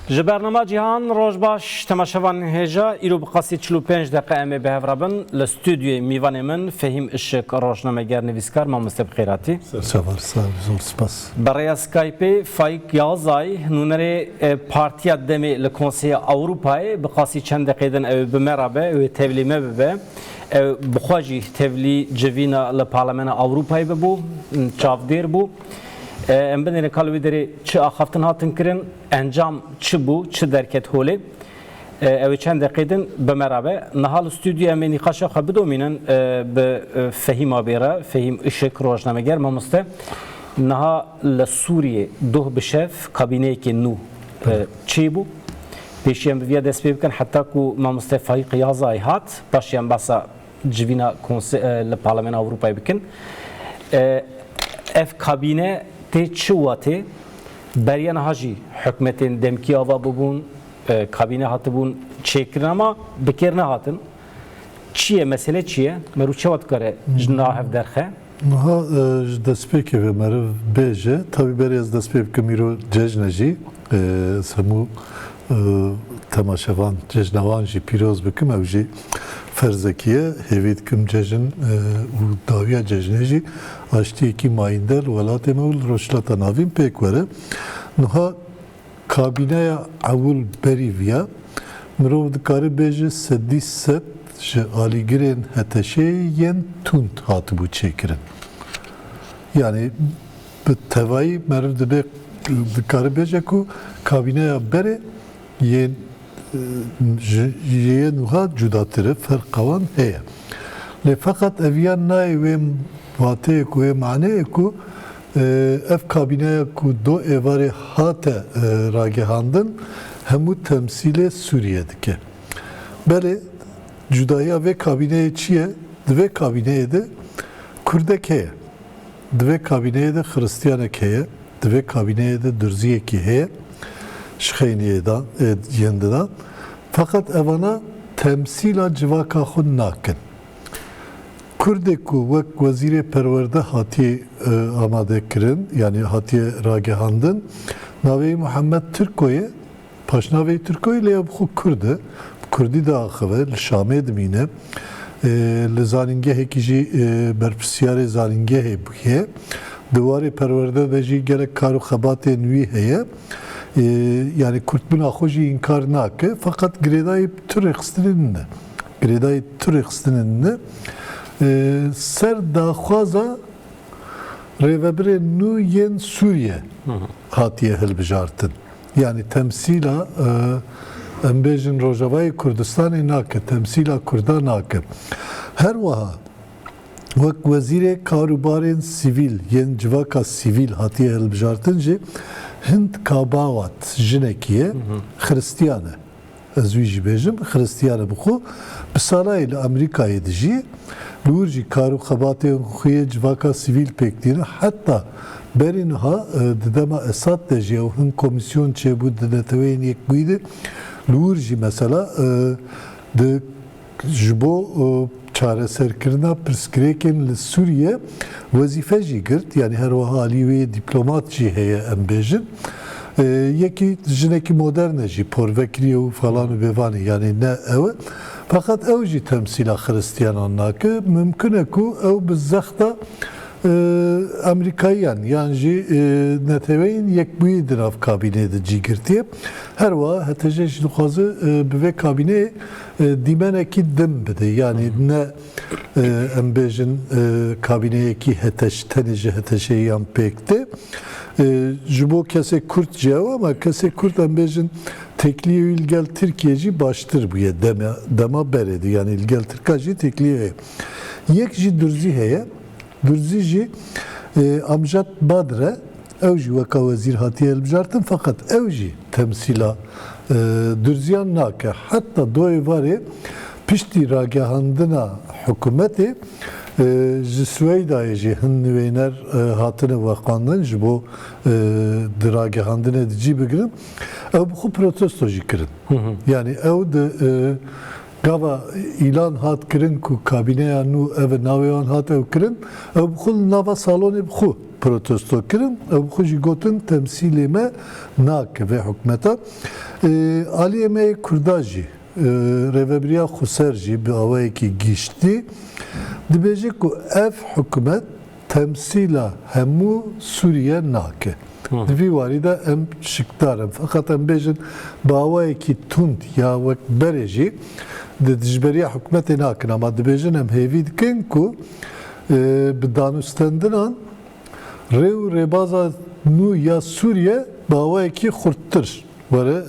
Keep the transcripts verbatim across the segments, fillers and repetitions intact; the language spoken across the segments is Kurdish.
Ji bernama Cîhan, roj baş, temaşevan hêja, îro bi qasî çil û pênc deqe em ê bi hev re bin. Li stûdyoyê mîvanê min Fehîm Işik, rojnameger, nivîskar, mamoste bi xêr hatî. Ser çavar, sağ ol, zor spas. Bi rêya Skypeê Faîk Yazay, nûnerê, e, Partiya Demê li Konseya Ewropayê, bi qasî çend deqê din ew ê bi me re be, ew ê tevlî me bibe. Ew bi xwe jî tevlî civîna li Parlamena Ewropayê bibû, çavdêr bû. E, em binêrin ka li wê derê çi axaftin hatin kirin, encam çi bû, çi derket holê. E, ew ê çend deqê din bi me re be. Niha li stûdyoyê em ê nîqaşa xwe bidomînin, e, bi, e, Fehîm abê re, Fehîm Işik, rojnameger, mamoste. Niha li Sûriyê doh bi şev kabîneyekê nû, e, çêbû. Pêşî em bi viya dest pê bikin, heta ku mamoste Faîq Yazay hat, paşê em behsa civîna konse-, e, li Parlamena Ewropayê bikin. E, ev kabîne tê çi watê? Beriya niha jî hikûmetên demkî ava bibûn, e, kabîne hatibûn çêkirin, ama bi kêr nehatin. Çi ye, mesele çi ye? Meriv çawa dikare ji niha hev derxe? Niha, e, ji destpêkê ve meriv bêje, tabî berê ez dest pê bikim, îro cejn e jî, e, ez hemû, e, temaşevan, cejna wan jî pîroz bikim, ew jî ferzekî ye, hêvî dikim cejn, e, û dawiya cejnê jî aştiyekî mayînde li welatê me û li Rojhilata Navîn pêk were. Niha kabîneya ewil berî viya, mirov dikare bêje sedî sed ji alîgirên HTŞ'ê yên tund hatibû çêkirin. Yanî bi tevayî meriv dibe, dikare bêje ku kabîneya berê yên, e, ji, ji yê niha cudatir e, ferqa wan heye. Lê feqet ev ya nayê wê wateyê ku, wê maneyê ku, e, ev kabîneya ku do êvarê hate, e, ragihandin, hemû temsîlê Sûriye dike. Belê, cudahiya vê kabîneyê çi ye? Di vê kabîneyê de Kurdek heye. Di vê kabîneyê de Xiristiyanek heye. Di vê kabîneyê de Durziyekî heye. Ji xeyniyê de, e, yên dida. Feqet evana temsîla civaka xwe nakin. Kurdê ku wek wezîrê perwerde hatiye, e, amade kirin, yanî hatiye ragihandin, navê wî Muhammed Tirko ye, paşnavê Tirko ye, lê ew bi xwe Kurd e, bi Kurdî diaxive, li Şamê dimîne, e, li zanîngehekî jî, e, berpirsiyarê zanîngehê bûye, di warê perwerde de jî gelek kar û xebatên wî heye, e, yanî Kurdbûna xwe jî înkar nake, feqet girêdayî tu rêxistinên ne. Girêdayî tu rêxistinên ne, e, ser daxwaza rêvebirên nû yên Sûriye Hı hı. hatiye hilbijartin. Yanî temsîla, e, em bêjin Rojavayê Kurdistanê nake, temsîla Kurda nake. Her wiha wek wezîrê kar û barên sivîl yên civaka sivîl hatiye hilbijartin jî Hind Kabawat jinekî ye, Hı hı. Xiristiyan e. Ez wî jî bêjim, Xiristiyan e bi xwe. Bi salayê li Amerîkayê dijî, li wir jî kar û xebatên xwe yê civaka sivîl pêk tîne. Heta berî niha, e, di dema Esad de jî ew hin komîsyon çêbû di Neteweyên Yekbûyî de. Li wir jî mesela, e, di, ji bo, e, çareserkirina pirsgirêkên li Sûriye wezîfe jî girt. Yanî her wiha alî wê dîplomat jî heye, em bêjin. E, yekî jinekî modern e jî, porvekirî û falan û bêvanê, yanî ne ew e. Feqet ew jî temsîla Xiristiyanan nake. Mimkun e ku ew bi zexta, e, Amerîkayiyan yan jî, e, Neteweyên Yekbûyî di nav kabînê de cî girtiye. Her wiha HTŞ jî dixwaze, e, bi vê kabîneyê, e, dîmenekî din bide. Yanî ne, e, em bêjin, e, kabîneyekî HTŞ, tenê ji HTŞ'ê yan pêk tê. E, ji bo kesê Kurd jî ew, ama kesê Kurd, em bêjin, têkiliyê wî li gel Tirkiye jî baştir bûye dema, dema berê de. Yanî li gel Tirka jî têkiliyê heye. Yek jî Durzî heye. Durzî jî, e, Amjad Badr e. Ew jî weka wezîr hatiye hilbijartin, feqet ew jî temsîla, e, Durziyan nake. Heta do êvarê piştî ragihandina hikûmetê, e, ji Swêdayê jî hin nivêner, e, hatine veqandin ji bo, e, di ragihandinê de cî bigirin. Ew bi xwe protesto jî kirin. Hı hı. Yanî ew di, e, gava îlan hat kirin ku kabîneya nû ev e, navê wan hat ew kirin, ew bi xwe li nava salonê bi xwe protesto kirin. Ew bi xwe jî gotin, temsîlê me nake vê hikûmeta. E, aliyê me yê Kurda jî, e, rêvebiriya xweser jî bi awayekî giştî dibêje ku ev hikûmet temsîla hemû Sûriye nake. Hı. Di vî warî de em şikdar in. Feqet em bêjin bi awayekî tund ya wek berê jî di dijberiya hikûmetê nakin. Ama dibêjin em hêvî dikin ku, e, bi danûstendinan rê û rêbaza nû ya Sûriye bi awayekî xurttir were,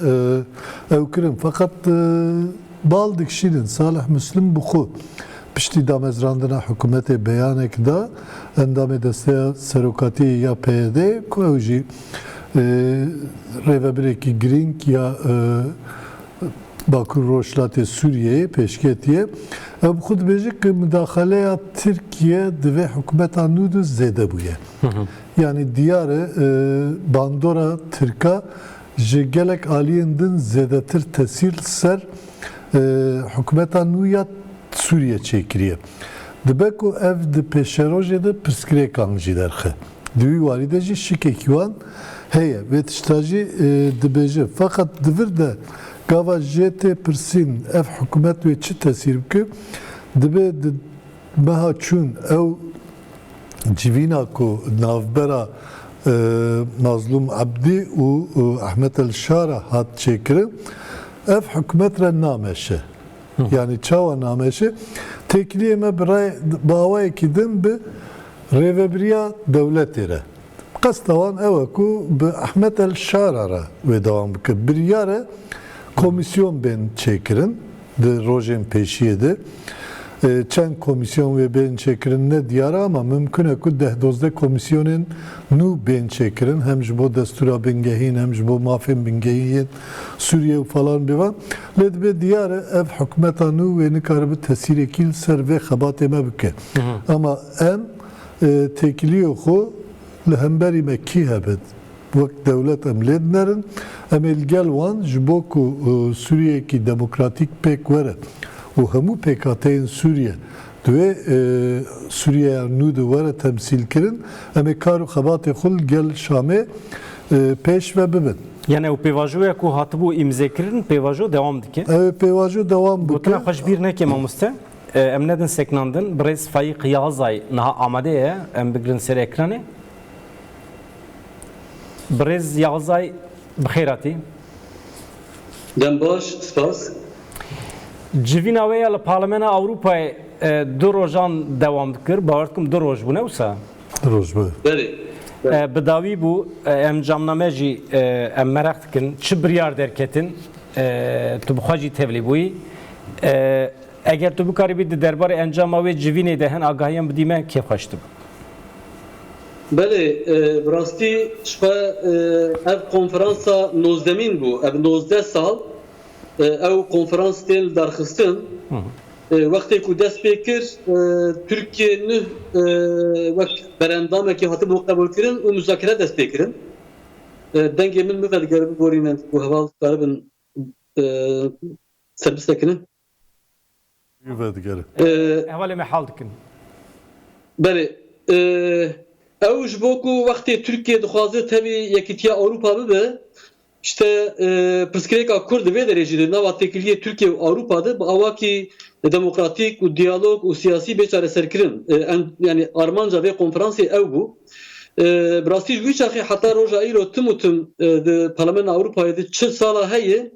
e, ew kirin. Feqet, e, bal dikişînin Salih Muslim bi xwe piştî damezrandina hikûmetê beyanek da, endamê Desteya Serokatiyê ya P Y D, ku ew jî, e, rêvebirekî girîng ya, e, Bakur Rojhilatê Sûriyeyê pêşketiye. Ew bi xwe dibêje ku mudaxaleya Tirkiye di vê hikûmeta nû de zêde bûye. Hı hı. Yanî diyar e, e, bandora Tirka ji gelek aliyên din zêdetir tesîr li ser, e, hikûmeta nû ya Sûriye çêkiriye. Dibe ku ev di pêşerojê de pirsgirêkan jî derxe. Di wî warî de jî şikekî wan heye. Vê tişta jî, e, dibêje. Feqet di vir de gava jê tê pirsîn ev hikûmet wê çi tesîr bike? Dibe di meha çûn ew civîna ku navbera, e, Mazlûm Ebdî û, û Ehmed El Şara hat çêkirin, ev hikûmet re nameşe. Hı. Yanî çawa nameşe? Têkiliyê me bi ray-, bi awayekî din bi rêvebiriya dewletê re. Qesta wan ew e ku bi Ehmed El Şara re wê dewam bike. Biryar e komîsyon bên çêkirin di rojên pêşiyê de. E, çend komîsyon wê bên çêkirin ne diyar e, ama mimkun e ku deh dozdeh komîsyonên nû bên çêkirin. Hem ji bo destûra bingehîn, hem ji bo mafên bingehîn yên Sûriye û falan bêvan. Lê dibe diyar e ev hikûmeta nû wê nikaribe tesîrekî li ser vê xebatê me bike. Hı hı. Ama em, e, têkiliyê xwe li hemberî me kî hebe, wek dewlet em lê dinerin, em ê li gel wan ji bo ku, e, Sûriyeyekî demokratîk pêk were û hemû pêkhateyên Sûriye di wê, e, Sûriyeya nû de were temsîl kirin, em ê kar û xebatê xwe li gel Şamê, e, pêş ve bibin. Yani ew pêvajoya ku hatibû îmzêkirin, pêvajo dewam dike? Ew pêvajo dewam bike. Gotina xwe ji bîr neke mamoste. E, em nedin sekinandin. Birêz Faîq Yalzay niha amade ye. Em bigirin ser ekranê. Birêz Yalzay, bi xêr hatî. Dem baş, spas. Civîna wê ya li Parlemena Ewropayê, e, du rojan dewam dikir. Bawer dikim du roj bûne wisa. Du roj bû. Belê. E, bi dawî bû, e, encamname jî, e, em meraq dikin. Çi biryar derketin, e, tu bi xwe jî tevlî bûyî. E, Eger tu bikaribî di derbarê encama wê civînê de hin agahiyan bidî me, kêfxweş dibim. Belê, e, bi rastî ji xwe, e, ev konferansa nozdemîn bû. Ev nozdeh sal, e, ew konferans tên li darxistin. Hı hı. E, wextê ku dest pê kir, e, Tirkiye nuh, e, wek berendamekî hatibû qebûlkirin û muzakere dest pê kirin. E, dengê min min vedigere biborînin ku heval dikaribin, e, serbest sekinin. Wî vedigere. Ee, Hevalê me hal dikin. Belê. Ee, ew ji bo ku wextê Tirkiye dixwaze tevî Yekîtiya Ewropa bibe, işte, e, pirsgirêka Kurd di vê derê jî di nava têkiliyê Tirkiye û Ewropa de bi awakî demokratîk û diyalog û siyasî bê çareserkirin. E, em, yani armanca vê konferansê ew bû. E, bi rastî ji wî çaxê heta roja îro tim û tim, e, di Parlamena Ewropayê de çil sala heye,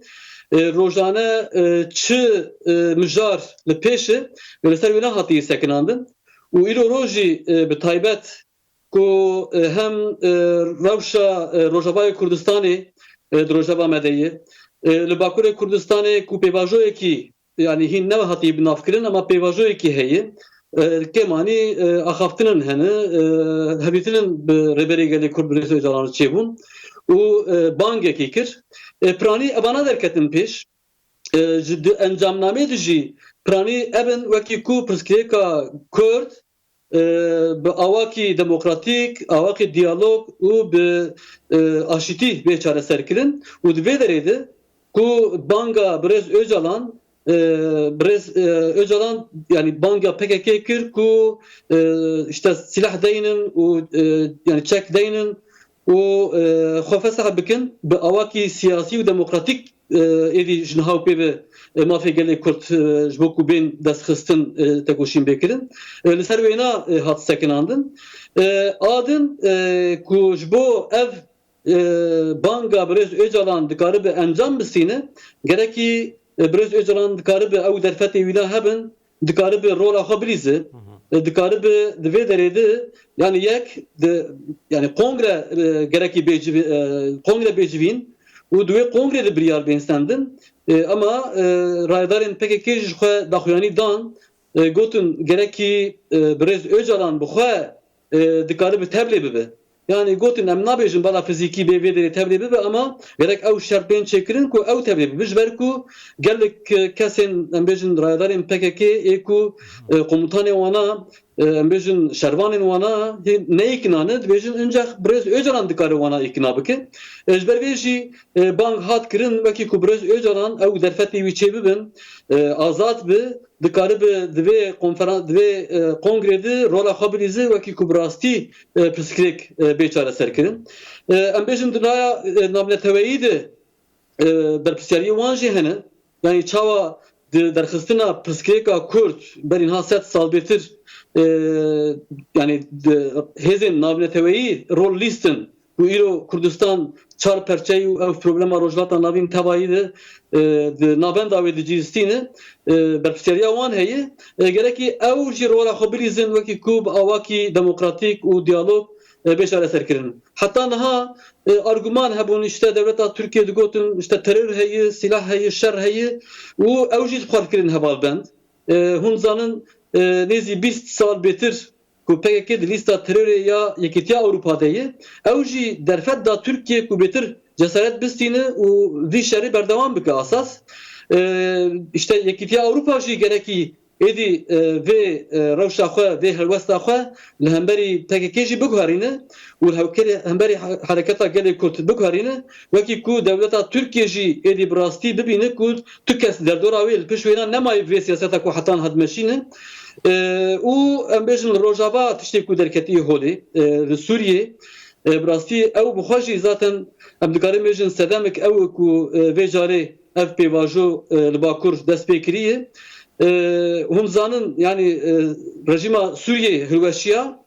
e, rojane, e, çi, e, mijar li pêş e, û li ser wê nehatiye sekinandin. Û îro rojî, e, bi taybet ku, e, hem, e, rewşa, e, Rojavayê Kurdistanê, e, di Rojava me de ye, e, li Bakurê Kurdistanê ku pêvajoyekî, yanî hîn ne hatiye binavkirin, ama pêvajoyekî heye. E, kêmanî, e, axaftinin hene, e, hevîtinin bi Rêberê Gelê Kurd Birêz Ocalan çêbûn û, e, bangekî kir. E, piranî evana derketin pêş. E, ji di encamnamê de jî piranî ev in wekî ku pirsgirêka Kurd, e, bi awakî demokratîk, awakî diyalog û bi, e, aşîtî bê çareserkirin û di vê derê de ku banga birêz Ocalan e, birêz, e, Ocalan, yani banga P K K kir ku, e, işte silah deynin û, e, yani çek deynin û, e, xwe fesah bikin bi awakî siyasî û demokratîk, e, êdî ji niha û pê ve, e, mafê gelê Kurd, e, ji bo ku bên destxistin, e, tekoşîn bê kirin. E, li ser wêna, e, hat sekinandin. E, a din, e, ku ji bo ev e, banga birêz Ocalan dikaribe encam bistîne, gerekî, e, birêz Ocalan dikaribe ew derfetê wîna hebin, dikaribe rola xwe bilîze, e, dikaribe di vê derê de, yani yek, di, yani kongre, e, gerekî bê civî-, e, kongre bê civîn û di wê kongrê de biryar bên stendin. E, ama, e, rayedarên P K K jî ji xwe daxuyanî dan, e, gotin gerekî, e, birêz Ocalan bi xwe e, dikare bi tevlê bibe. Yani gotin em nabêjin bala fizîkî bê vê derê tevlê bibe ama gerek ew şert bên çêkirin ku ew tevlê bibe. Ji ber ku gelek, e, kesên, em bêjin rayedarên P K K ê ku, e, komutanê wana, e, em bêjin şervanên wana hê neyêkina ne, dibêjin incax birêz Ocalan dikare wana êkina bike. E, ji ber vê jî, e, bang hat kirin wekî ku birêz Ocalan ew derfetê wî çê bibin, e, azad bi, dikaribe di vê konferan-, di vê, e, kongrê de rola xwe bilîze wekî ku bi rastî, e, pirsgirêk, e, bê çareserkirin. E, em bêjin di naya, e, navneteweyî de, e, berpirsiyariyê wan jî hene. Yani çawa di derxistina pirsgirêka Kurd berî niha sed sal bêtir, e, yani di hêzên navneteweyî rol lîstin ku îro Kurdistan çar perçeyî û ev problema Rojhilata Navîn tevayî de, e, di navenda wê de cî distîne, e, berpirsiyariya wan heye. E, gerekî ew jî rola xwe bilîzin wekî ku bi awakî demokratîk û diyalog, e, bê çareserkirin. Heta niha, e, arguman hebûn, işte dewleta Tirkiye digotin, işte teror heye, silah heye, şer heye û ew jî xwe dikirin hevalbend. E, hûn zanin, e, nêzî bîst sal bêtir ku P K K di lîsta terorê ya Yekîtiya Ewropa de ye, ew jî derfet da Tirkiye ku bêtir cesaret bistîne û vî şerî berdewam bike asas. E, işte Yekîtiya Ewropa jî gerekî êdî, e, vê, e, rewşa xwe, vê helwesta xwe li hemberî P K K jî biguherîne û li hewkerê-, hemberî he-, hereketa gelê Kurd biguherîne, wekî ku dewleta Tirkiye jî êdî bi rastî bibîne ku tu kes derdora wê li pişt wêna nemaye bi vê siyaseta ku hetan hat meşîne. E, û em bêjin li Rojava tiştê ku derketiye holê, e, li Sûriyê, e, bi rastî ew bi xwe jî zaten em dikarin bêjin sedemek ew e ku, e, vê carê ev pêvajo, e, li Bakur dest pê kiriye. E, hûn zanin, yani, e, rejîma Sûriyê hilweşiya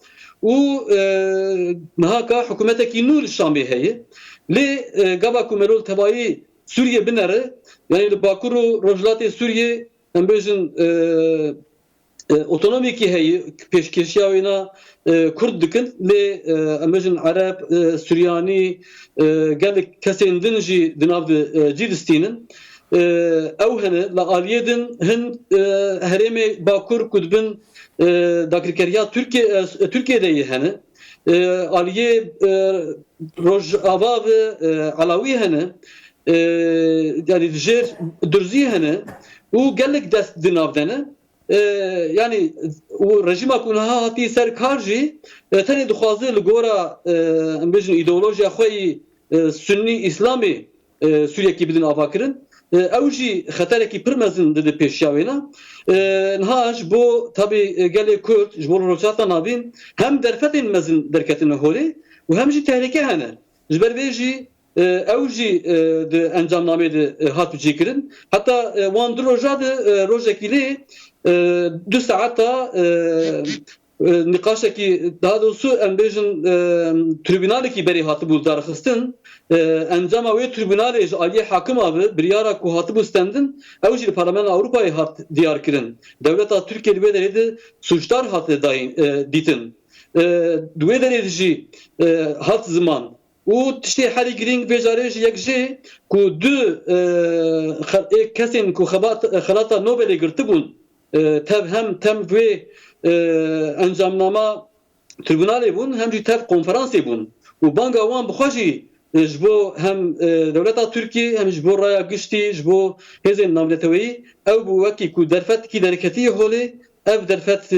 û, e, niha ka hikûmetekî nû li Şamê heye. Lê, e, gava ku melo li tevayî Sûriyê binere, yani li Bakur û Rojhilatê Sûriyê, em bêjin, e, e, otonomîkî heye, pêşkêşiya wêna, e, Kurd dikin, lê, e, em bêjin Ereb, e, Suryanî, e, gelek kesên din jî di nav de, e, cî distînin. E, ew hene, li aliyê din hin, e, herêmê Bakur ku dibin, e, dagirkeriya Tirkiye, e, Tirkiye de yê hene. E, aliyê, e, Rojava ve, e, Elawî hene. E, yani jêr Durzî hene û gelek dest di nav de ne. E, yani û rejîma ku niha hatî ser kar jî, e, tenê dixwaze li gora, e, em bêjin îdeolojiya xwe yî, e, Sunnî Îslamê, e, Sûriyekî bidin avakirin. E, ew jî xeterekî pir mezin dide pêşiya wêna. E, niha ji bo tabî, e, gelê Kurd, ji bo Rojhilata Navîn hem derfetên mezin derketine holê û hem jî tehlike hene. Ji ber vê jî, e, ew jî, e, di encamnameyê de, e, hat cîkirin. Heta, e, wan du roja de, e, rojekî lê, e, du saeta, e, e, nîqaşekî, daha doğrusu em bêjin, e, tribunalekî berê hatibû darxistin. E, encama wê tribunalê ji aliyê hakima ve biryara ku hatibû stendin, ew jî li Parlamentoya Ewropayê hat diyar kirin. Dewleta Tirkiye li wê derê de sûcdar hate dayîn, e, dîtin. E, di wê derê de jî, e, hat ziman. Û tiştê herî girîng vê carê ji yek jê ku du, e, xe-, ê kesên ku xebat-, xelata Nobelê girtibûn, e, tev hem tem vê, e, encamnama tribunalê bûn, hem jî tev konferansê bûn. Û banga wan bi xwe jî, e, ji bo hem, e, dewleta Tirkiyê, hem ji bo raya giştî, ji bo hêzên navneteweyî, ew bû wekî ku derfetkî derketiye holê, ev derfet, e,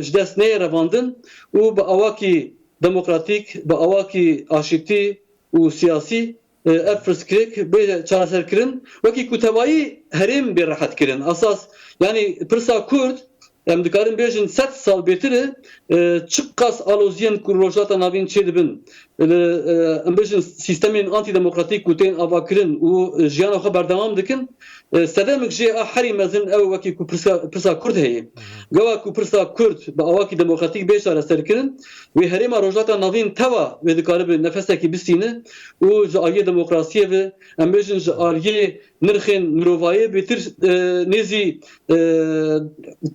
ji dest neyê revandin û bi awakî demokratîk, bi awakî aşîtî û siyasî, e, ev pirsgirêk bê çareserkirin, wekî ku tevayî herêm bê rehetkirin. Esas, yanî pirsa Kurd, em dikarin bêjin sed sal bêtir e, e, çiqas aloziyên ku Rojhilata Navîn çêdibin, li, e, em bêjin sîstemên antîdemokratîk ku tên avakirin û jiyana xwe berdewam dikin, e, sedemik jê a herî mezin ew wekî ku pirsa, pirsa Kurd heye. Gewa ku pirsa Kurd bi awakî demokratîk bê çareserkirin, wê herêma Rojhilata Navîn teva wê dikaribe nefesekî bistîne û ji aliyê demokrasiyê ve, em bêjin ji aliyê nirxên mirovayê bêtir, e, nêzî, e,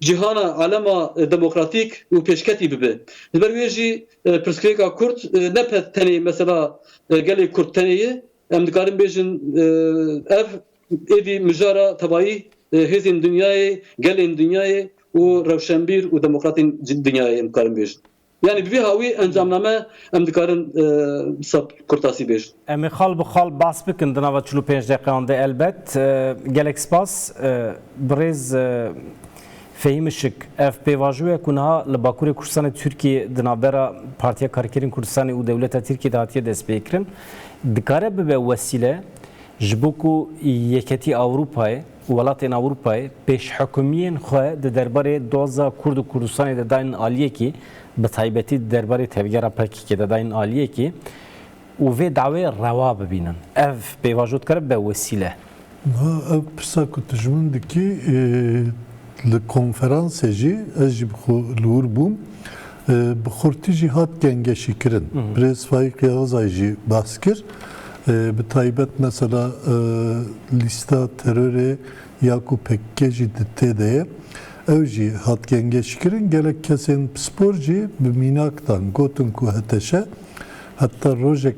cîhana alema demokratîk û pêşketî bibe. Ji ber wê jî, e, pirsgirêka Kurd, e, ne pe-, tenê mesela, e, gelê Kurd tenê ye. Em dikarin bêjin, e, ev êdî mijara tevayî, e, hêzên dinyayê, gelên dinyayê û rewşenbîr û demokratên ci-, dinyayê em dikarin bêjin. Yanî bi vî hawî encamname em dikarin, e, sab kurtasî bêjin. Em ê xal bi xal behs bikin di nava çil û pênc deqeyan de elbet. E, gelek spas, e, birêz, e, Fehîm Işık, ev pêvajoya ku niha li Bakurê Kurdistanê Tirkiyê di navbera Partiya Karkerên Kurdistanê û dewleta Tirkiyê de hatiye destpêkirin, dikare bibe wesîle ji bo ku Yeketî Ewropayê û welatên Ewropayê pêşhikimiyên xwe di derbarê doza Kurd û Kurdistanê de daynin aliyekî, bi taybetî di derbarê tevgera P K K de daynin aliyekî û vê dawê rewa bibînin. Ev pêvajo dikare bibe wesîle. Niha ev pirsa ku tu ji min dikî, e, li konferansê jî ez jî bi xwe li wir bûm, e, bi xurtî jî hat gengeşîkirin. Hı hı. Birêz Faîq Yağızay jî behs kir. E, bi taybet mesela, e, lîsta terorê ya ku P K K jî di tê de ye, ew jî hat gengeşîkirin. Gelek kesên pispor jî bi mînak dan, gotin ku H T Ş heta rojek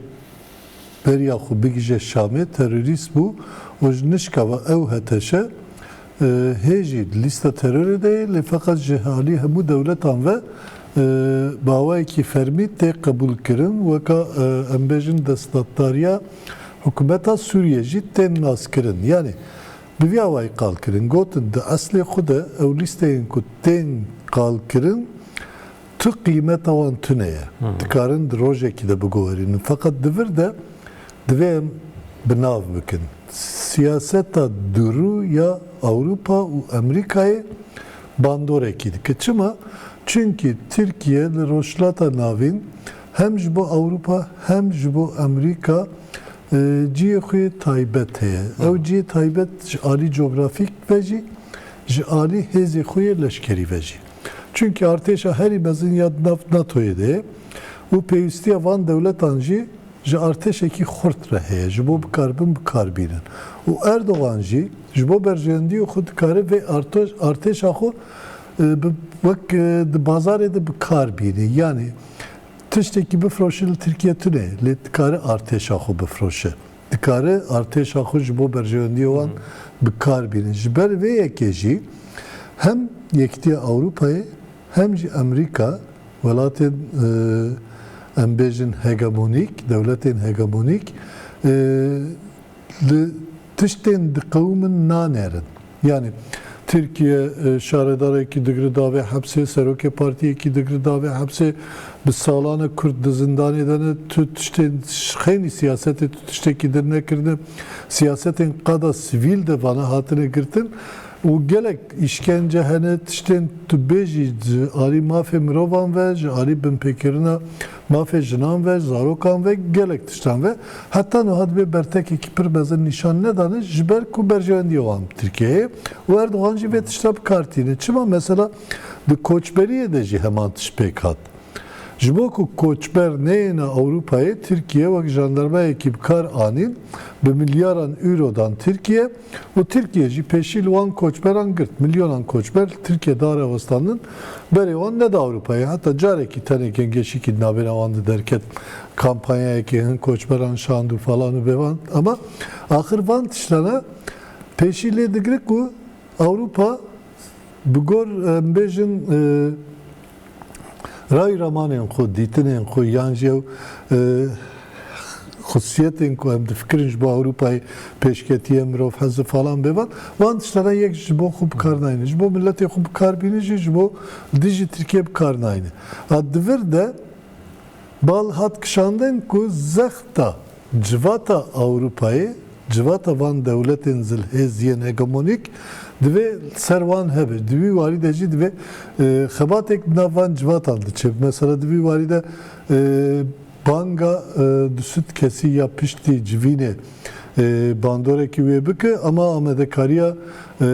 beriya xwe bigije Şamê terorîst bû û ji nişka ve ew H T Ş, e, hê jî di lîsta terorê de ye, lê feqet ji alî hemû dewletan ve, e, bi awayekî fermî tê qebûlkirin, weka, e, em bêjin desthilatdariya hikûmeta Sûriyê jî tên naskirin. Yanî bi vî awayî qal kirin, gotin di eslê xwe de ew lîsteyên ku tên qal kirin, tu qîmeta wan tune ye. Hı. Dikarin di rojekî de biguherînin. Feqet di vir de divê em bi nav bikin. Siyaseta dûrû ya Ewropa û Amerîkayê bandorekî dike. Çima? Çunkî Tirkiye li Rojhilata Navîn hem ji bo Ewropa hem ji bo Amerîka, e, cihê xwe yê taybet heye. Hı. Ew cihê taybet ji alî cografîk ve jî, ji alî hêzê xwe yê leşkerî ve jî. Çunkî artêşa herî mezin ya di nav NATOyê de ye û pêwîstiya van dewletan jî ji artêşekî xurt re heye, ji bo bikaribin, bikar bînin. Û Erdogan jî ji bo berjewendiyê xwe dikare vê arto-, artêşa xwe, e, bi, wek, e, di bazarê de bikar bîne. Yanî tiştekî bifroşe li Tirkiye tune, lê dikare artêşa xwe bifroşe. Dikare artêşa xwe ji bo berjewendiyê wan Hı. bikar bîne. Ji ber vê yekê jî hem Yekîtiya Ewropayê hem jî Amerîka, welatên, e, em bêjin hegemonîk, dewletên hegemonîk, e, li tiştên diqewimin nanerin. Yanî Tirkiye, e, şaredarekî digire davê hepsê, serokê partiyekî digire davê hepsê, bi salan e Kurd di zindanê de ne, tu tiştên xeynî siyasetê tu tiştekî din nekirine, siyasetên qada sivîl de vana hatine girtin û gelek îşkence hene, tiştên tu bêjî ji alî mafê mirovan ve, ji alî binpêkirina mafê jinan ve, zarokan ve, gelek tiştan ve. Heta niha dibê bertekekî pir mezin nîşan nedane, ji ber ku berjewendiyê wan bi Tirkiyeyê û Erdogan jî vê tişta bi kar tîne. Çima? Mesela di koçberiyê de jî heman tişt pêk hat. Ji bo ku koçber neyêne Ewropayê, Tirkiye wek jandarmayekî bi kar anîn, bi milyaran euro dan Tirkiye û Tirkiye jî pêşî li wan koçberan girt. Milyonan koçber li Tirkiye dare westandin, berê wan neda Ewropayê. Heta carekî tenê gengeşîkî di navbera wan de derket, kampanyayekê hin koçberan şand û falan û bêvan. Ama axir van tiştana pêşî lê digire ku Ewropa bi gor, em bêjin, e, ray ramanên xwe, dîtinên xwe, yan jî ew, e, xusiyetên ku em difikirin ji bo Ewropayê pêşketiye, mirov hezi falan bêvan, wan tiştana yek ji bo xwe bi kar nayne. Ji bo miletê xwe bi kar bîne jî, ji bo dijî Tirkiye bi kar nayne. A di vir de bal hat kişandin ku zexta Civata Ewropayê, civata van dewletên zilhêz yên hegemonîk divê ser wan hebe. Di wî warî de jî divê, e, xebatek di nav van civatan de çêbe. Mesela di wî warî de, e, banga, e, du sed kesî ya piştî civînê, e, bandorekî wê bike, ama amadekariya, e,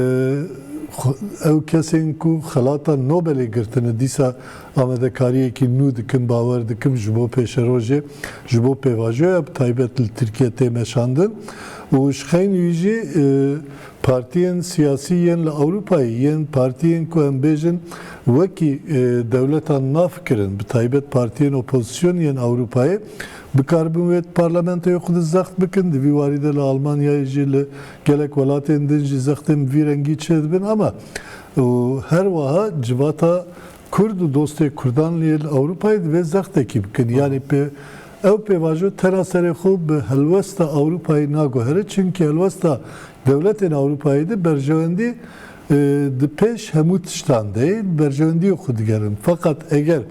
xwe-, ew kesên ku xelata Nobelê girtine, dîsa amadekariyekî nû dikin, bawer dikim ji bo pêşerojê, ji bo pêvajoya bi taybet li Tirkiye tê meşandin. Û ji xeynî wî jî, e, partiyên siyasî yên li Ewropayê, yên partiyên ku em bêjin wekî, e, dewletan nav kirin, bi taybet partiyên opozîsyon yên Ewropayê, bikaribin wê di parlamentoyê xwe de zext bikin. Di vî warî de li Almanyayê jî, li gelek welatên din jî zextên bi vî rengî çêdibin, ama û her wiha civata Kurd û dostê Kurdan li Ewropayê divê zextekî bikin. Yanî pê-, ew pêvajo tena serê xwe bi helwesta Ewropayê naguhere, çimkî helwesta dewletên Ewropayê de berjewendî, e, di pêş hemû tiştan de ye, berjewendiyê xwe digerin. Feqet eger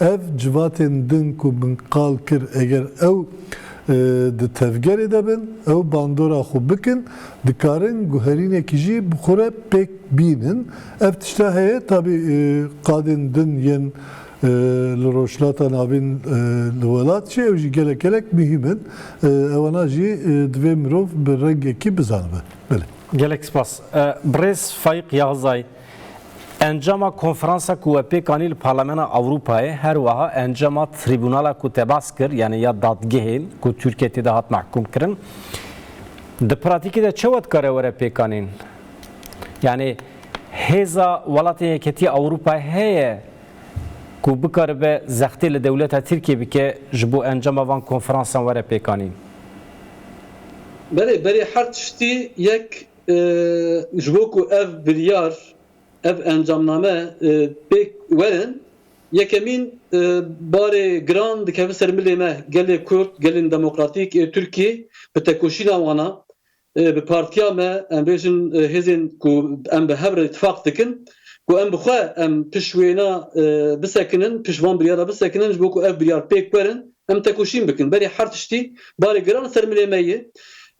ev civatên din ku min qal kir, eger ew, e, di tevgerê de bin, ew bandora xwe bikin, dikarin guherînekî jî bi xwe re pêk bînin. Ev tişta heye, tabî, e, qadên din yên, e, li Rojhilata Navîn, e, li welat jî, ew jî gelek gelek muhîm in. E, ewana jî, e, divê mirov bi rengekî bizanibe. Belê. Gelek spas. E, birêz Faîq Yaxizay, encama konferansa ku we pêk anî li Parlamena Ewropayê, her wiha encama trîbunala ku te bas kir, yanî ya dadgehê ku Tirkiye tê de hat mehkûm kirin, di pratîkê de çawa dikare were pêkanîn? Yanî hêza Welatên Yeketî Ewropayê heye ku bikaribe zextê li dewleta Tirkiye bike ji bo encama van konferansan were pêkanîn? Belê, berê her tiştî yek, e, ji bo ku ev biryar, ev encamname, e, pêk werin, yekemîn, e, barê giran dikeve ser milê me, gelê Kurd, gelên demokratîk ê Tirkiyê, bi tekoşîna wana, e, bi partiya me, em bêjin, e, hêzên ku em bi hev re îtifaq dikin, ku em bi xwe em pişt wêna, e, bisekinin, pişt van biryara bisekinin, ji bo ku ev biryar pêk werin, em tekoşîn bikin. Berê her tiştî barê giran ser milê me ye.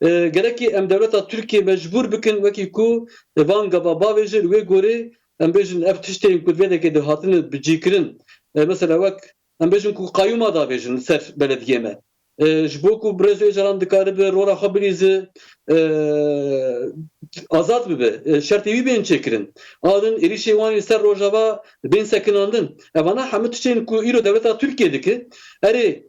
E, gerekî em dewleta Tirkiye mecbûr bikin, wekî ku van gava bavêje, li wê gorê em bêjin ev tiştên ku di vê dekê de hatine bicîkirin, e, mesela wek em bêjin ku qayûma davêjin li ser belediyê me. E, ji bo ku birêz Ocalan dikaribe rola xwe bilîze, e, azad bibe, e, şertê wî bên çêkirin. A din êrîşê wan li ser Rojava bên sekinandin. Evana hemû tiştên ku îro dewleta Tirkiye dike, erê,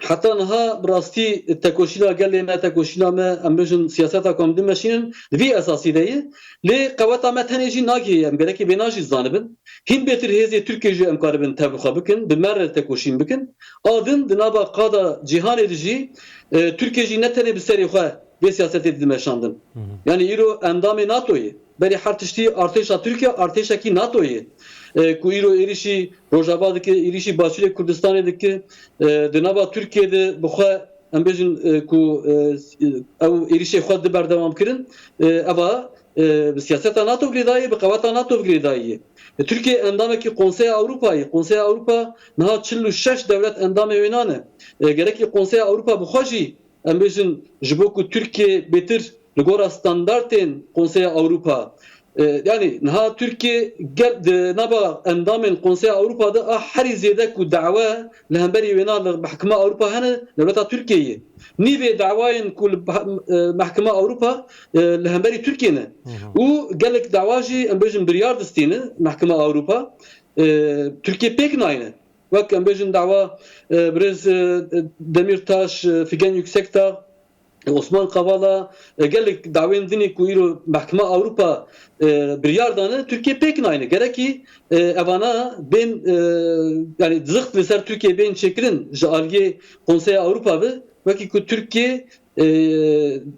heta niha bi rastî tekoşîna gelê me, tekoşîna me, em bêjin siyaseta ku em dimeşînin, di vî esasî de ye. Lê qeweta me tenê jî nagihê, em gerekê vêna jî zanibin. Hîn bêtir hêzê Tirkiyê jî em karibin tev bi xwe bikin, bi me re tekoşîn bikin. A din di nava qada cîhanê de jî, e, Tirkiye jî ne tenê bi serê xwe vê siyasetê dide meşandin. Hı hı. Yanî îro endamê NATO ye. Berê her tiştî artêşa Tirkiye artêşekî NATO ye. E, ku îro êrîşî Rojava dike, êrîşî Başûrê Kurdistanê dike, e, di nava Tirkiye de bi xwe em bêjin, e, ku, e, ew êrîşê xwe di berdewam kirin, e, eva, e, bi siyaseta NATO girêdayî, bi qeweta NATO girêdayî ye. E, Tirkiye endamekî Konseya Ewropa ye. Konseya Ewropa niha çil û şeş dewlet endamê wêna ne. E, gerekî Konseya Ewropa bi xwe jî, em bêjin, ji bo ku Tirkiye bêtir li gora standartên Konseya Ewropa, e, yanî niha Tirkiye gel di nava endamên Konseya Ewropa de a herî zêde ku dawe li hemberî wêna li Mehkema Ewropa hene, dewleta Tirkiyeyê ye. Nîvê dawayên ku li, e, Mehkema Ewropa, e, li hemberî Tirkiye ne. Hı hı. Û gelek dawa jî, em bêjin, biryar distîne Mehkema Ewropa, e, Tirkiye pêk nayne. Wek em bêjin dawa, e, birêz, e, Demîrtaş, e, Figen Yüksekdağ, e, Osman Kavala, e, gelek dawên dinê ku îro Mehkema Ewropa, e, biryar dane, Tirkiye pêk nayne. Gerekî, e, evana bên, e, yanî zixt li ser Tirkiye bên çêkirin ji aliyê Konseya Ewropa ve, wekî ku Tirkiye, e,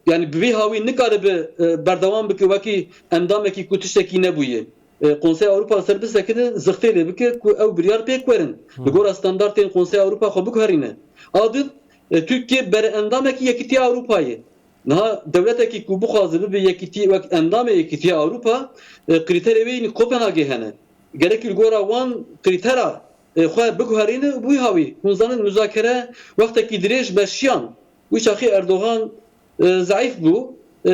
yanî bi vî hawî nikaribe, e, berdewam bike wekî endamekî ku tiştekî nebûye. E, Konseya Ewropa li ser bisekine, zixtê lê bike ku ew biryar pêk werin. Li gora standartên Konseya Ewropa xwe biguherîne. A din, e, Tirkiye berendamekî Yekîtiya Ewropa ye. Niha dewletekî ku bixwaze bibe yekîtî, wek endamê Yekîtiya Ewropa, e, krîterê wê yî Kopenhagê hene. Gerekî li gora wan krîtera, e, xwe biguherîne û bi wî hawî, hûn zanin, muzakere wextekî dirêj meşiyan. Wî çaxî Erdogan e, zeîf bû. E,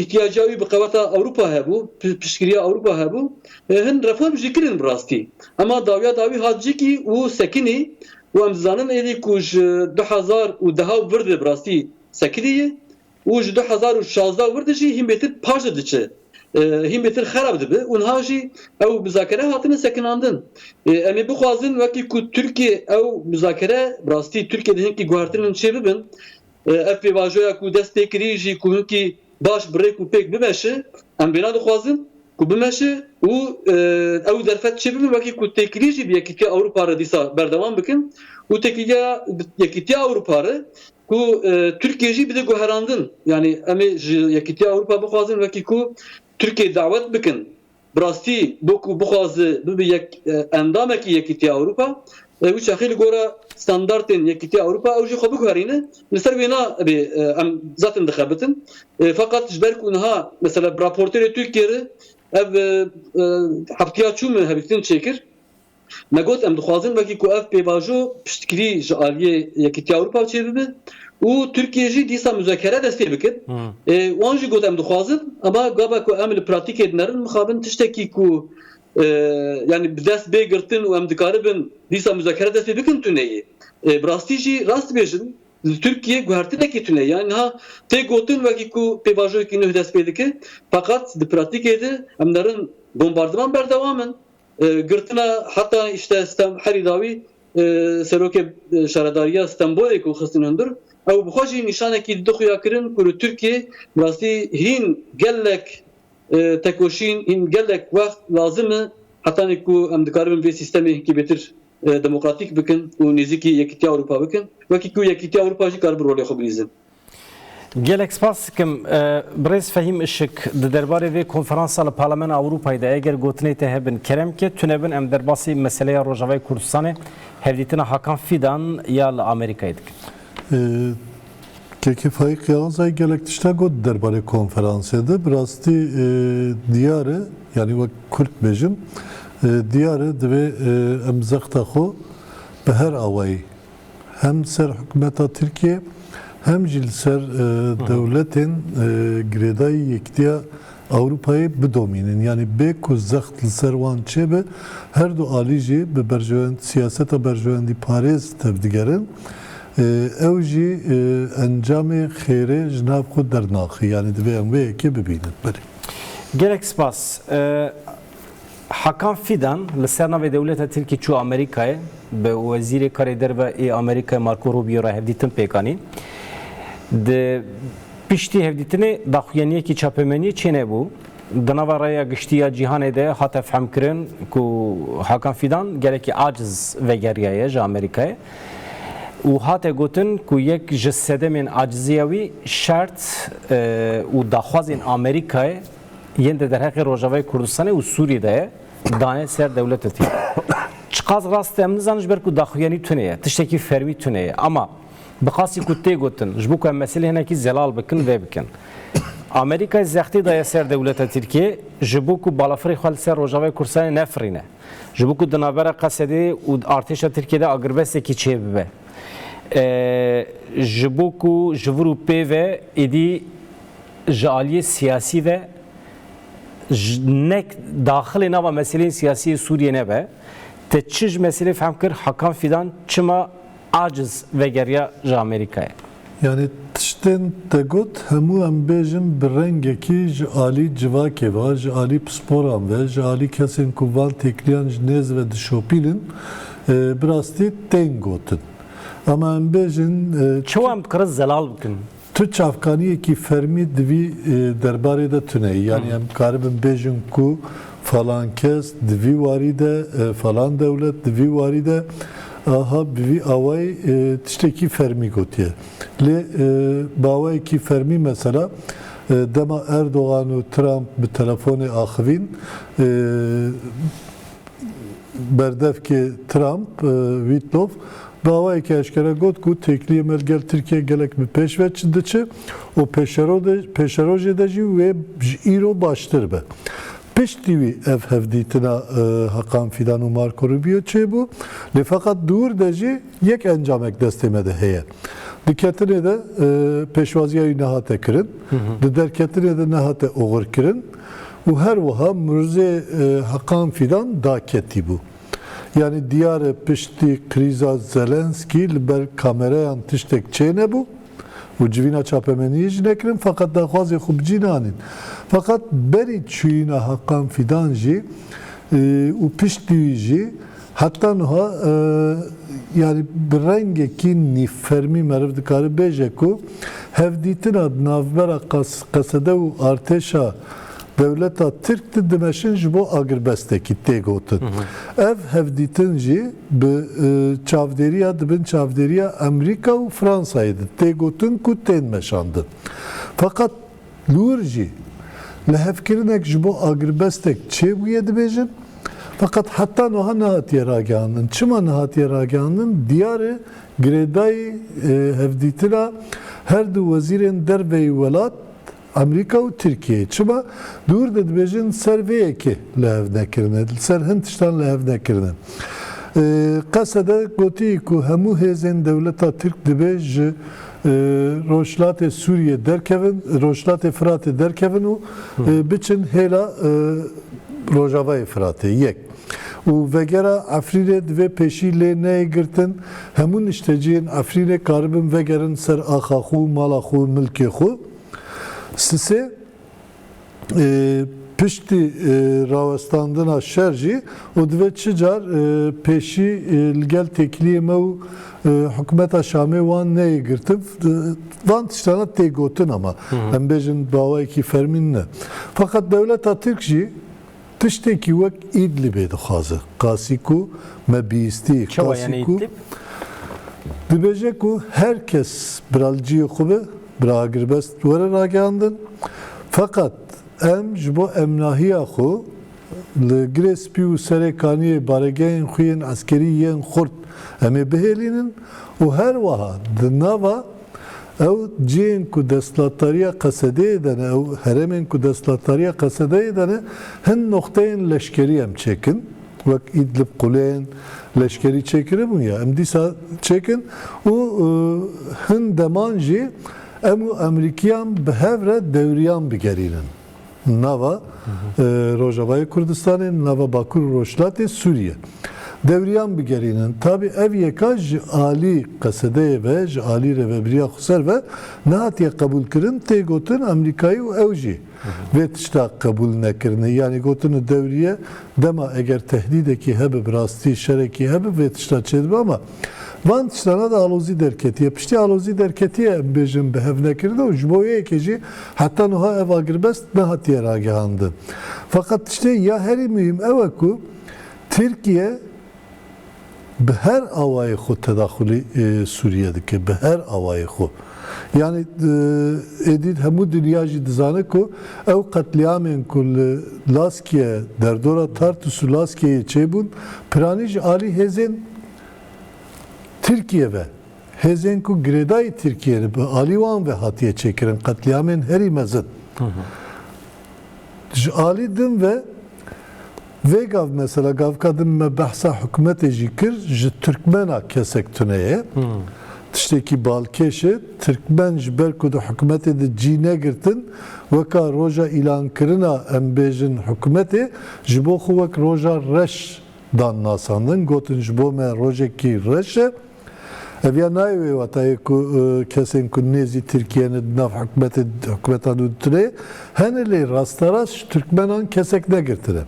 îhtiyaca wî bi qeweta Ewropa hebû, pi- piştgiriya Ewropa hebû. E, hin reform jî kirin bi rastî. Ema dawiya dawî hat cîkî û sekinî û em dizanin êdî ku ji du hezar û deha û vir de bi rastî sekinî ye û ji du hezar û şazdeh û vir de jî hîn bêtir paş de diçe. E, hîn bêtir xerab dibe û niha jî ew muzakere hatine sekinandin. E, em ê bixwazin wekî ku Tirkiye ew muzakere bi rastî Tirkiye de hinkî guhertinin çê bibin. E, ev pêvajoya ku dest pê kirî jî ku hinkî baş bi rêk û pêk bimeşe, em vêna dixwazin ku bimeşe û, e, ew derfet çê bibin wekî ku têkilî jî bi Yekîtiya Ewropa re dîsa berdewam bikin û têkiliya Yekîtiya Ewropa re ku, e, Tirkiye jî bide guherandin. Yanî em ê ji Yekîtiya Ewropa bixwazin wekî ku Tirkiye dawet bikin. Bi rastî bo ku bixwaze bibe yek, e, endamekî Yekîtiya Ewropa, e, wî çaxî li gora standartên Yekîtiya Ewropa ew jî xwe biguherîne, li ser wêna bê, e, em zaten dixebitin. E, feqet ji ber ku niha mesela bi raporterê Tirkiye re ev, e, e, heftiya çû me hevdîtin çêkir. Me got, em dixwazin wekî ku ev pêvajo piştgirî ji aliyê Yekîtiya Ewropa çêbibe û Tirkiye jî dîsa muzakere dest pê bike. Hmm. Ê, wan jî got, em dixwazin, ema gava ku em li pratîkê dinerin, mixabin tiştekî ku, e, yanî bi dest bê girtin û em dikaribin dîsa muzakere dest pê bikin tune ye. E, bi rastî jî rast dibêjin, li Tirkiye guhertinekî tune ye. Yanî niha tê gotin wekî ku pêvajoyekî nuh dest pê dike, feqet di pratîkê de em nerin bombardiman berdewam in. E, girtina heta işte Stem-, herî dawî, e, serokê, e, şaredariya Stenbolê ku xistin hundir, ew bi xwe jî nîşanekî dide xuya kirin ku li Tirkiyê bi rastî hîn gelek, e, tekoşîn, hîn gelek wext lazim e hetanî ku em dikaribin vê sîstemê hinkî bêtir, e, demokratîk bikin û nêzîkî Yekîtiya Ewropa bikin. Wekî ku Yekîtiya Ewropa jî karibe rolê xwe bilîze. Gelek spas dikim, e, birêz Fehîm Işik, di derbarê vê konferansa li Parlamena Ewropayê de, eger gotinê te hebin, kerem ke, tune bin, em derbasî meseleya Rojavayê Kurdistanê, hevdîtina Hakan Fidan ya li Amerîkayê dikin. E, Kekê Faîq Yalnizay gelek tişta got derbarê konferansê de. Bi rastî, e, diyar e, yanî wek Kurd bêjim, e, diyar e, divê, e, em zexta xwe bi her awayî hem ser hikûmeta Tirkiye hem jî li ser, e, dewletên, e, girêdayî Yekîtiya Ewropayê bidomînin. Yanî bê ku zext li ser wan çêbe, her du alî jî bi berjewend-, siyaseta berjewendîparêz tevdigerin. E, ew jî, e, encamê xêrê ji nav xwe dernaxî. Yanî divê em wê yekê bibînin. Belê. Gelek spas. E, Hakan Fidan li ser navê dewleta Tirkî çû Amerîkayê, bi Wezîrê Karê Derve ê Amerîkayê Marco Rubio re hevdîtin pêk anî. Di piştî hevdîtinê daxuyaniyekî çapemeniyê çênebû. Di nava raya giştî ya cîhanê de hate fehmkirin ku Hakan Fidan gelekî aciz vegeriyaye ji Amerîkayê û hate gotin ku yek ji sedemên aciziya wî şert, e, û daxwazên Amerîkayê yên di derheqê Rojavayê Kurdistanê û Sûriyê de ye, dane ser dewleta Tirk. Çiqas rast e, em nizanin, ji ber ku daxuyanî tune ye, tiştekî fermî tune ye. Ama bi qasî ku tê gotin, ji bo ku em meselê hinekî zelal bikin, vê bikin. Amerîkayê zextê daye ser dewleta Tirkiyê, ji bo ku balafirê xwe li ser Rojavayê Kurdistanê nefirîne. Ji bo ku di navbera Qesedê û artêşa Tirkiyê de agirbestekî çêbibe. E, ji bo ku ji vir û pê ve êdî ji aliyê siyasî ve ji, nek daxilê nava meseleyên siyasî yê Sûriyê nebe, te çi ji meselê fehm kir, Hakan Fidan çima aciz vegeriya ji Amerîkayê? Yanî tiştên te got, hemû em bêjin bi rengekî ji alî civakê ve, ji alî pisporan ve, ji alî kesên ku van têkiliyan ji nêz ve dişopînin, e, bi rastî tên gotin. Ama em bêjin, e, Çawa em dikarin zelal bikin? Tu çavkaniyekî fermî di vî, e, derbarê de tune yî. Yanî Hı. em karibin bêjin ku falan kes di vî warî de, e, falan dewlet di vî warî de aha bi vî awayî, e, tiştekî fermî gotiye. Lê, e, bi awayekî fermî mesela, e, dema Erdogan û Trump bi telefonê axivîn, e, berdevkê Trump, e, Whitloff, bi awayekî eşkere got ku têkiliyê me li gel Tirkiye gelek bi pêş ve çi diçe û pêşero de, pêşerojê de jî wê ji îro baştir be. Piştî wî ev hevdîtina, e, Hakan Fidan û Marco Rubio çêbû, lê feqet di wir de jî yek encamek destê me de heye. Di ketinê de, e, pêşwaziya wî nehate kirin, di derketinê de nehate oxirkirin û her wiha mirzê, e, Heqan Fîdan daketî bû. Yanî diyar e piştî krîza Zelenskî li ber kamerayan tiştek çênebû û civîna çapemeniyê jî nekirin, feqet daxwazê xwe bi cî nanîn. Feqet berî çûyîna Heqan Fîdan jî, e, û piştî wî jî heta niha, e, yanî bi rengekî nîvfermî meriv dikare bêje ku hevdîtina di navbera Qas-, Qesede û artêşa dewleta Tirk de dimeşin ji bo agirbestekî tê gotin. Ev hevdîtin jî bi, e, çavdêriya, di bin çavdêriya Amerîka û Fransayê de tê gotin ku tên meşandin. Feqet li wir jî lihevkirinek ji bo agirbestek çêbûye dibêjin. Feqet heta niha nehatiye ragihandin. Çima nehatiye ragihandin? Diyar e girêdayî, e, hevdîtina her du wezîrên derveyî welat, Amerîka û Tirkiyeyê. Çima? Dûr de dibêjin ser vê yekê li hev nekirine, li ser hin tiştan li hev nekirine. E, Qesede gotiye ku hemû hêzên dewleta Tirk dibê ji, e, Rojhilatê Sûriyê derkevin, Rojhilatê Firatê derkevin û, e, biçin hêla, e, Rojavayê Firatê. Yek. Û vegera Efrînê divê pêşî lê neyê girtin. Hemû nişteciyên Efrînê karibin vegerin ser axa xwe û mala xwe û milkê xwe. Sisê, e, piştî, e, rawestandina şer jî û divê çi car, e, pêşî, e, li gel têkiliyê me û, e, hikûmeta Şamê wan neyê girtin. E, van tiştana tê gotin ama em bêjin bi awayekî fermî ne. Feqet dewleta Tirk jî tiştekî wek Îdlibê dixwaze. Qasî ku me bihîstî, Çawa qasî yani ku Îdlib? Dibêje ku her kes bira li cihê xwe be, bira agirbest were ragihandin. Feqet em ji bo emnahiya xwe li Girê Spî û Serê Kaniyê baregehên xwe yên eskerî yên xurt em ê bihêlînin û her wiha di nava ew cihên ku desthilatdariya Qesedeyê de ne, ew herêmên ku desthilatdariya Qesedeyê de ne, hin noqteyên leşkerî em çêkin. Wek Îdlib quleyên leşkerî çêkiribûn ya, em dîsa çêkin û, e, hin deman jî em û Amerîkiyan bi hev re dewriyan bigerînin. Nava, e, Rojavayê Kurdistanê, nava Bakur û Rojhilatê Sûriye. Dewriyan bigerînin. Tabî ev yeka ji alî Qesedeyê ve, ji alî rêvebiriya xweser ve nehatiye qebûlkirin, tê gotin Amerîkayî û ew jî vê tişta qebûl nekirine. Yanî gotine dewriye dema eger tehdîdekî hebe, bi rastî şerekî hebe, vê tişta çêdibe ama van tiştana de alozî derketiye. Piştî alozî derketiye, em bêjin bi hev nekirine û ji bo yekê jî heta niha ev agirbest nehatiye ragihandin. Feqet tiştê ya herî muhîm ew e ku Tirkiye bi her awayê xwe tedaxulî, e, Sûriye dike, bi her awayê xwe. Yanî, e, êdî hemû dinya jî dizane ku ew qetlîamên ku li Laskiye, derdora Tartus û Laskiyeyê çêbûn, piranî ji alî hêzên Tirkiye ve, hêzên ku girêdayî Tirkiye ne, bi alî wan ve hatiye çêkirin, qetlîamên herî mezin. Ji alî din ve vê gav mesela gavka din me behsa hikûmetê jî kir, ji Tirkmena kesek tune ye. Tiştekî balkêş e. Tirkmen ji ber ku di hikûmetê de cî negirtin, weka roja îlankirina, em bêjin, hikûmetê ji bo xwe wek roja reş dan nasandin. Gotin ji bo me rojekî reş e. Ev ya nayê wê watayê ku, e, kesên ku nêzî Tirkiye ne di nav hikûmetê, hikûmeta nû tune ye, hene lê rasterast ji Tirkmenan kesek negirtine.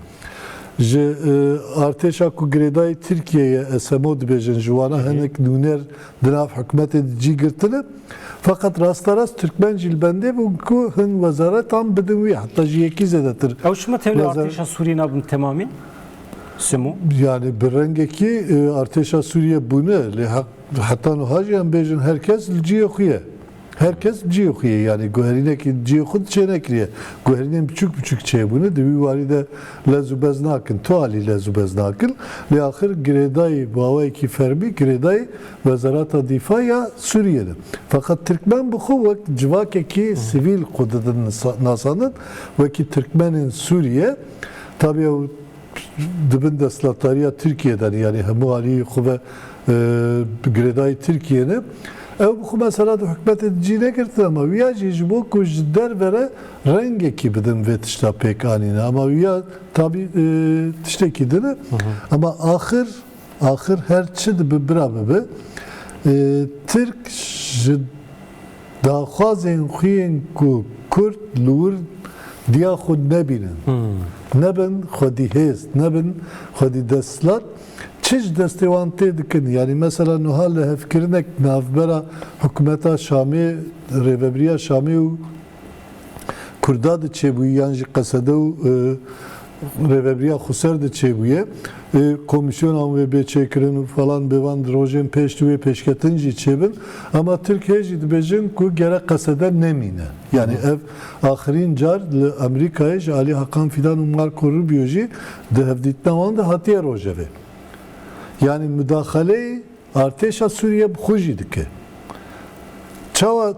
Ji, e, artêşa ku girêdayî Tirkiye ye, S M O dibêjin, ji wana hinek nûner di nav hikûmetê de cî girtine. Feqet rasterast Tirkmen jî li bendê bûn ku hin wezaretan bidin wî, heta ji yekî zêdetir. Ew çima tevlî wezar- artêşa Sûriyê nabin temamî? Simo? Yani bi rengekî, e, artêşa Sûriye bûne, lê he-, heta niha jî em bêjin her kes li cihê xwe ye. Her kes li cihê xwe ye, yani guherînekî cihê xwe çê nekiriye. Guherînên biçûk biçûk çêbûne, di wî warî de lez û bez nakin, tu alî lez û bez nakin. Lê axir girêdayî, bi awayekî fermî girêdayî Wezareta Dîfa ya Sûriye ne. Feqet Tirkmen bi xwe wek civakekî sivîl xwe didin nisa-, nasandin, wekî Tirkmenên Sûriye. Tabii ew di bin desthilatdariya Tirkiye de ne, yani hemû alî xwe ve, e, girêdayî Tirkiye ne. Ew bi xwe mesela di hikûmetê de cî negirtin, ama wiya jî ji bo ku ji derve re rengekî bidin vê tişta pêk anîne. Ama wiya tabî, e, tiştekî din e. Ama axir, axir her çi dibe bira bibe, e, Tirk ji daxwazên xwe yên ku Kurd li wir diya xwe nebînin, nebin xwedî hêz, nebin xwedî desthilat, çi ji destê wan tê dikin? Yanî mesela niha lihevkirinek navbera hikûmeta Şamê, rêvebiriya Şamê û Kurda diçêbûyî yan jî Qesede û, e, rêvebiriya Xweser diçêbûye. E, komîsyonan wê bê çêkirin û falan bê van di rojên pêş di wê pêşketin jî çêbin. Ama Tirk hê jî dibêjin ku gere Qesede nemîne. Yanî ev axirîn car li Amerîkayê ji alî Hakan Fidan û Marco Rubio jî di hevdîtina wan de hatiye rojevê. Yanî mudaxaleyê artêşa Sûriye bi xwe jî dike. Çawa, e,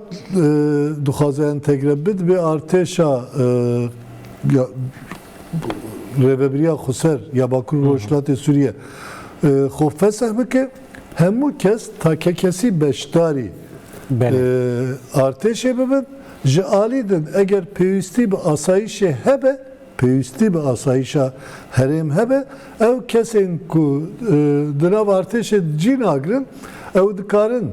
dixwaze entegre bid bi artêşa, e, ya, rêvebiriya Xweser ya Bakur Rojhilatê Sûriye, e, xwe fesih bike, hemû kes takekesî beşdarî, Belê. e, artêşê bibin. Ji alî din eger pêwîstî bi asayîşê hebe, pêwîstî bi asayîşa herêm hebe, ew kesên ku, e, di nav artêşê cî nagirin, ew dikarin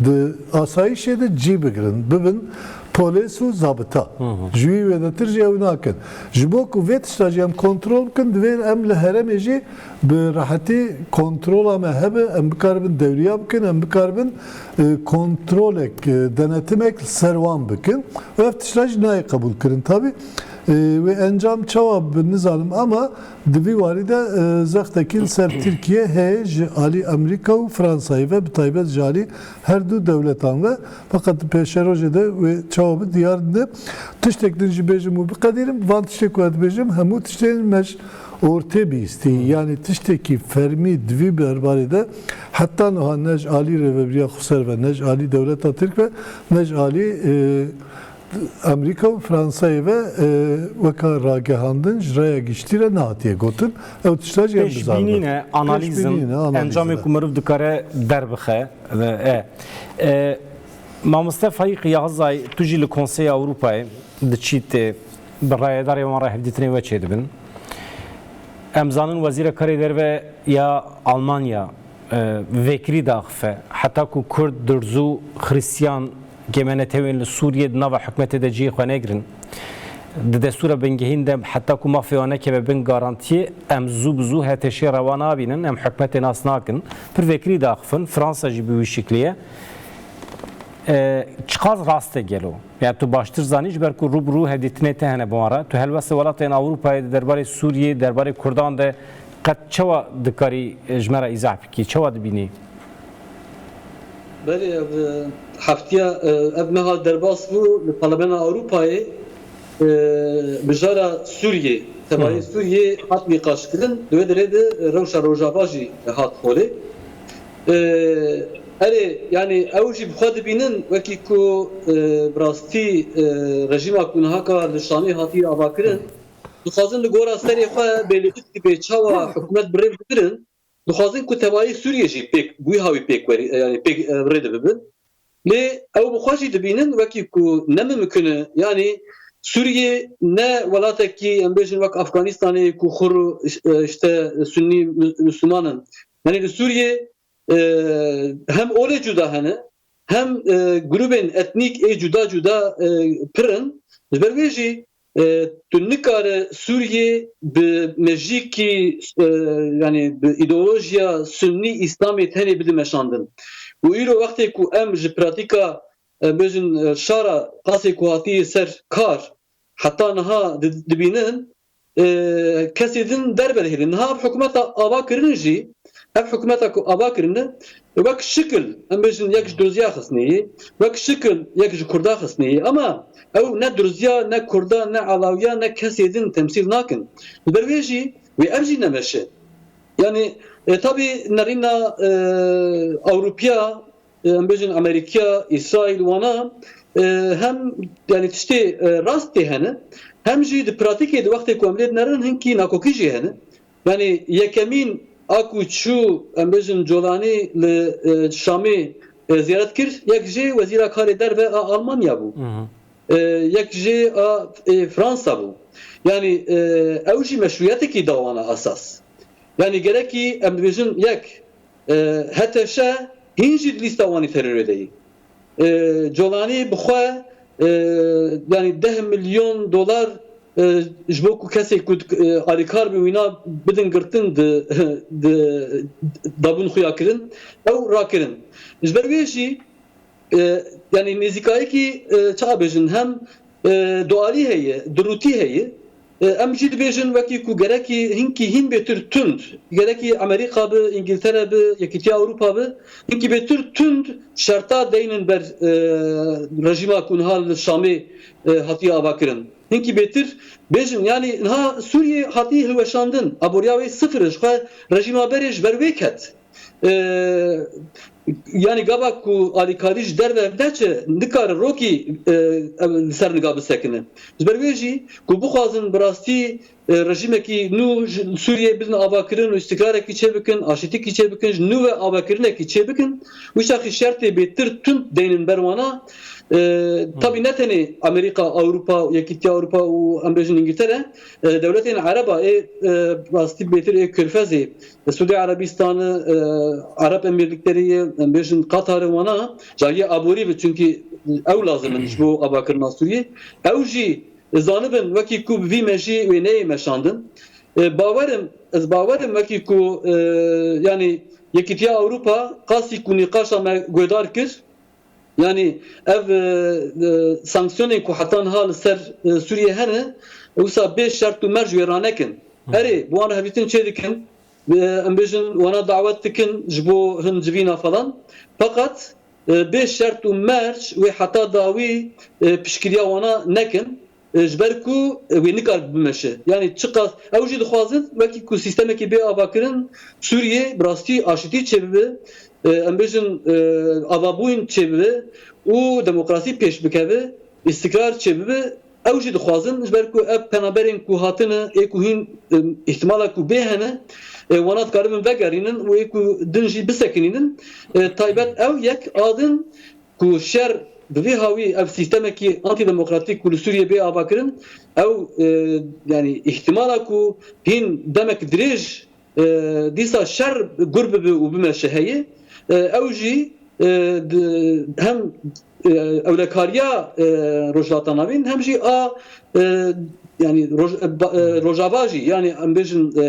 di asayîşê de cî bigirin, bibin polês û zabita. Ji wî wêdetir jî ew nakin. Ji bo ku vê tişta jî em kontrol bikin, divê em li herêmê jî bi rehetî kontrola me hebe, em bikaribin dewriya bikin, em bikaribin, e, kontrolek, e, denetimek li ser wan bikin. Û ev tişta jî nayê qebûlkirin. Tabî, e, wê encam çawa bi nizanim, ama di vî warî de, e, zextekî li ser Tirkiye heye ji alî Amerîka û Fransayê ve, bi taybet ji alî her du dewletan ve. Feqet di pêşerojê de wê çawa bi diyar dibe. Tiştek din jî bêjim û biqedîrim. Van tiştê ku ez dibêjim, hemû tiştên me ji ortê bihîstî. Yanî tiştekî fermî di vî berbarê de heta niha ne ji alî rêvebiriya Xweser ve, ne ji alî dewleta Tirk ve, ne ji alî, e, Amerîka û Fransayê ve, e, weka ragihandin ji raya giştî re nehatiye gotin. Ew tişta jî em bizanin. Pêşbînî ne, analîz in. Pêşbînî ne, analîz in. Encamê ku mirov dikare derbixe, e, e, Mamoste Faîq Yazay, tu jî li Konseya Ewropayê diçî tê, bi rayedarê wan re hevdîtinê we çêdibin. Em zanin Wezîra Karê Derve ya Almanya, e, vekirî daxife, heta ku Kurd, Durzû, Xristiyan, G M N T wên li Sûriyê di nava hikûmetê de cihê xwe negirin, di destûra bingehîn de heta ku mafê wan nekeve bin garantiyê, em zû bi zû H T Ş rewa nabînin, em hikûmetê nas nakin. Pir vekirî daxifin, Fransa jî bi wî şiklî ye. E, çiqas rast e gelo? Yani tu baştir zanî, ji ber ku rû bi rû hevdîtinê te hene bi wan re. Tu helwestê welatên Ewropayê di derbarê Sûriyê, derbarê Kurdan de qet çawa dikarî, e, ji me re îzah bikî? Çawa dibînî? Belê, ev, e, heftiya, e, ev meha derbas bû li Parlamena Ewropayê, e, mijara Sûriyê, tebayê Sûriyê hat nîqaşkirin. Di wê derê de rewşa Rojava jî hat holê. E, erê, yani ew jî bi xwe dibînin wekî ku, e, bi rastî, e, rejîma ku niha ka li Şamê hatiye avakirin, dixwazin li gora serê xwe bêlûtî bê çawa hikûmet bi rê bigirin, dixwazin ku tevayî Sûriyê jî pêk, bi wî hawî pêk werî, e, yani pêk, e, bi rê de bibin. Lê ew bi xwe jî dibînin wekî ku ne mimkun e, yanî Sûriyê ne welatekî, em bêjin, wek Afganistanê ku xur û, e, işte Sunnî Mü-, Müslüman in. Yanî li Sûriyê, e, hem olê cuda hene, hem, e, grûbên etnîk ê cuda cuda, e, pir in. Ji ber wê jî, e, tu nikare Sûriyê bi mejîkî, e, yani bi îdeolojiya Sunnî Îslamê tenê bide meşandin. Û îro wextê ku em ji pratîka, e, bêjin, e, şara qasê ku hatiye ser kar, heta niha di-, dibînin, e, kesê din derve dihêlin. Niha ev hikûmeta ava kirine jî, ev hikûmeta ku ava kirine, wek şikil, em bêjin, yek ji Durziya xistine yê, wek şikil yek ji Kurda xistine yê. Ama ew ne Durziya, ne Kurda, ne Alawiya, ne kesê din temsîl nakin. Li ber wê jî wê ev jî nemeşe. Yani, e, tabî nerîna, e, Ewropiya, e, em bêjin Amerîkiya, Îsraîl, wana, e, hem, yani tiştê, e, rast tê hene, hem jî di pratîkê di wextê ku em lê dinerin hinkî nakokî jî hene. Yani yekemîn a ku çû, em bêjin, Colanî li, e, Şamê, e, ziyaret kir, yek jê wezîra karê derve a Almanya bû. E, yek jê a, e, Fransa bû. Yanî, e, ew jî meşrûyetekî da wana esas. Yanî gerekî em dibêjin yek, e, H T Ş hîn jî di lîsta wanî terorê de yî. E, Colanî bi xwe, e, yanî deh milyon dolar, e, ji bo ku kesê ku, e, alîkar bin wîna bidin girtin di, di dabûn xuya kirin, ew rakirin. Ji ber wê jî, e, yanî nêzîkayekî, e, çawa bêjin, hem, e, dualî heye, durûtî heye. E, em jî dibêjin wekî ku gerekî hinkî hîn bêtir tund, gerekî Amerîka bi, Îngiltere bi, Yekîtiya Ewropa bi, hinkî bêtir tund şerta deynin ber, e, rejîma ku niha li Şamê, e, hatiye avakirin. Hinkî bêtir bêjin, yanî niha Sûriyê hatiye hilweşandin, aboriya wê sifir e, ji xwe rejîma berê ji ber wê ket. E, yanî gava ku alîkarî ji derve neçe, nikare rokî, e, ev li ser niga bisekine. Ji ber wê jî ku bixwazin bi rastî, e, rejîmekî nû ji Sûriyê bidin avakirin û îstikrarekî çêbikin, aşîtîkî çêbikin, ji nû ve avakirinekî çêbikin, wî çaxî şertê bêtir tund deynin ber wana. E, tabî ne tenê Amerîka, Ewropa, Yekîtiya Ewropa û em bêjin Îngiltere, e, dewletên Ereba ê, e, rastî bêtir ê Körfezê, Suudi Erebîstanê, e, Ereb Emirliklerî ye, em bêjin Qatarê wana, ji aliyê aborî bi, çunkî ew lazim in ji bo avakirina Sûriyê. Ew jî zanibin wekî ku bi vî mejî wê neyê meşandin. E, bawerim, ez bawerim wekî ku, e, yanî Yekîtiya Ewropa qasî ku nîqaşa me guhdar kir, yanî ev, e, e, sanksiyonên ku heta niha li ser, e, Sûriyê hene, wisa bê şert û merc wê ranekin. Erê, bi wan re hevdîtin çêdikin, e, em bêjin wana dawet dikin ji bo hin civîna falan. Feqet, e, bê şert û merc wê heta dawî, e, piştgiriya wana nekin. E, ji ber ku, e, wê nikar bimeşe. Yanî çiqas ew jî dixwazin wekî ku sîstemekî bê avakirin Sûriyê bi rastî aşitî çêbibe, e, em bêjin, e, avabûn çêbibe û demokrasî pêş bikeve, îstikrar çêbibe, ew jî dixwazin, ji ber ku ev penaberên ku hatine, ê ku hîn, e, îhtimala ku bê hene, e, wana dikaribin vegerînin û ê ku din jî bisekinînin. E, taybet ew yek a din ku şer bi vî hawî ev sîstemekî antîdemokratîk ku li Sûriyê bê avakirin, ew, e, yanî îhtimala ku hîn demek dirêj, e, dîsa şer gur bibe û bimeşe heye. E, ew jî, e, di, hem, e, ewlekariya, e, Rojhilata Navîn hem jî a, e, yanî Roj-, e, ba-, e, Rojava jî, yanî em bêjin, e,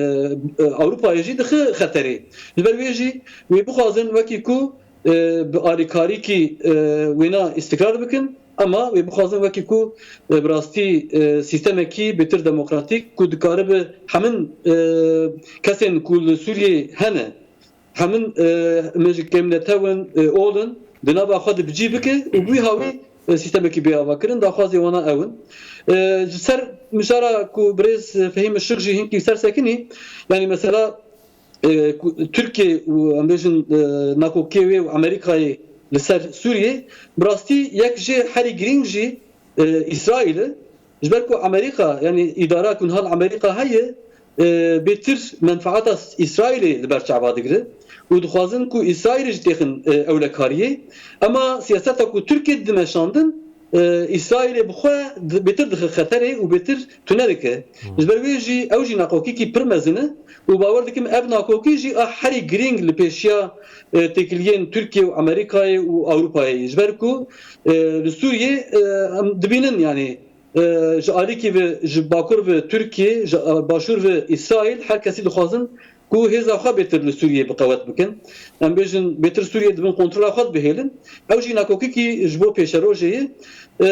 e, Ewropayê jî dixe xeterê. Ji ber wê jî wê bixwazin wekî ku e, bi alîkarîkî, e, wêna îstikrar bikin, ema wê bixwazin wekî ku, e, bi rastî, e, sîstemekî bêtir demokratîk ku dikaribe hemin, e, kesên ku li Sûriyê hene, hemin, e, me ji kêmnetew in, e, ol in, di nava xwe de bi cî bike û bi wî hawî, e, sîstemekî bê avakirin, daxwazê wana ew in. E, ji ser mijara ku birêz Fehîm Işik jî hinkî ser sekinî, yanî mesela, e, ku Tirkiye û em bêjin, e, nakokê wê û Amerîkayê li ser Sûriyê, bi rastî yek jê herî girîng jî, e, Îsraîl e. Ji ber ku Amerîka, yanî îdara ku niha li Amerîka heye, e, bêtir menfaeta Îsraîlê li ber çava digire û dixwazin ku Îsraîlê jî têxin, e, ewlekariyê. Ema siyaseta ku Tirkiye dimeşandin, e, Îsraîlê bi xwe di-, bêtir dixe xeterê û bêtir tune dike. Ji ber wê jî ew jî nakokîkî pir mezin e û bawer dikim ev nakokî jî a herî girîng li pêşiya, e, têkiliyên Tirkiye û Amerîkayê û Ewropayê ye. Ji ber ku, e, li Sûriyê, e, em dibînin, yanî, e, ji alîkî ve ji bakur ve Tirkiye, ji, e, başûr ve Îsraîl, her kesî dixwazin ku hêza xwe bêtir li Sûriyê bi qewet bikin. Em bêjin bêtir Sûriyê di bin kontrola xwe de bihêlin. Ew jî nakokîkî ji bo pêşerojê ye. E,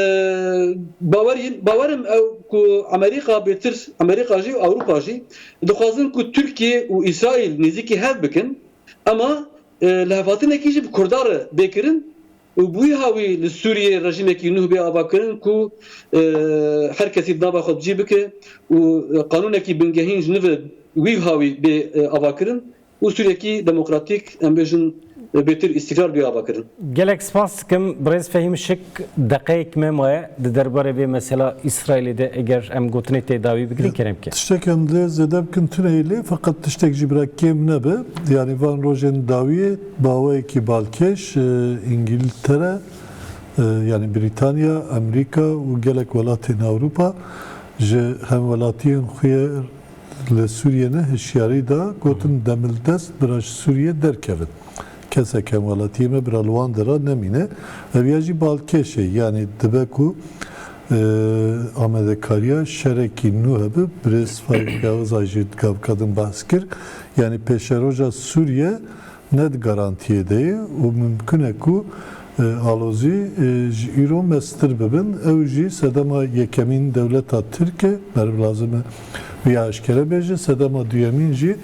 bawer in, bawer im ew ku Amerîka bêtir, Amerîka jî û Ewropa jî dixwazin ku Tirkiye û Îsraîl nêzîkî hev bikin. Ema, e, lihevhatinekî jî bi Kurda re bê kirin û bi wî hawî li Sûriyê rejîmekî nû bê avakirin ku, e, her kesî di nava xwe bi cî bike û, e, qanûnekî bingehîn ji nû ve wî hawî bê, e, avakirin û Sûriyekî demokratîk, em bêjin, bêtir îstîkrar bê avakirin. Gelek spas dikim, birêz Fehîm Şik, deqeyek me maye di derbarê vê mesela Îsraîlê de, eger em gotinê tê dawî bigirin, kerem ke. Tiştek em dê zêde bikin tune yê lê, feqet tiştek jî bira kêm nebe. Yanî van rojên dawiyê bi awayekî balkêş, e, Îngiltere, e, yanî Brîtanya, Amerîka û gelek welatên Ewropa ji hemwelatiyên xwe yê li Sûriyê ne hişyarî da, gotin demildest bira ji Sûriyê derkevin. Kesek hemwelatiyê me bira li wan dera nemîne. Ev ya jî balkêş e, yanî dibe ku, e, amadekariya şerekî nû hebe, birêz Faîq Yavuz a jî gavka din behs kir. Yanî pêşeroja Sûriye ne di garantiyê de ye û mimkun e ku, e, alozî, e, ji îro mestir bibin. Ew jî sedema yekemîn dewleta Tirk e, meriv lazim e vî aşkere bêje, sedema duyemîn jî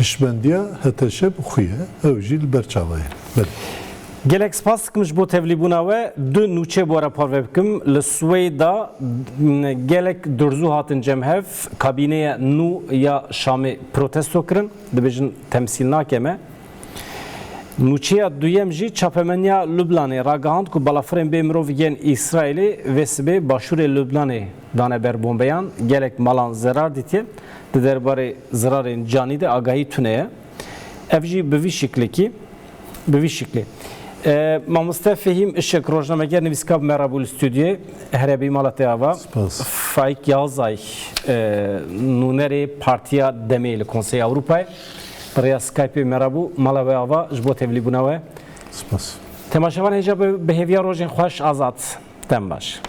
hişmendiya H T Ş bi xwe ye. Ew jî li ber çava ye. Belê. Gelek spas dikim ji bo tevlîbûna we. Du nûçe bi we re parve bikim. Li Swêda, m, gelek durzû hatin cem hev. Kabîneya nû ya Şamê protesto kirin. Dibêjin temsîl nake me. Nûçeya duyem jî çapemeniya Lubnanê ragihand ku balafirên bê mirov yên Îsraîlê vê sibê başûrê Lubnanê dane ber bombeyan. Gelek malan zerar dîtiye. Di derbarê zirarên canî de agahî tune ye. Ev jî bi vî şiklekî, bi vî şiklê. E, mamoste Fehîm Işık, rojnameger, nivîskar bi me re bû li stûdyoyê. Here bî mala te ava. Spas. Faîk Yazay, e, nûnerê Partiya Demê li Konseya Ewropayê. Bi rêya Skypeê me re bû, mala we ava ji bo tevlîbûna we. Spas. Temaşevan hêja bi, bi hêviya rojên xweş, azad. Dem baş.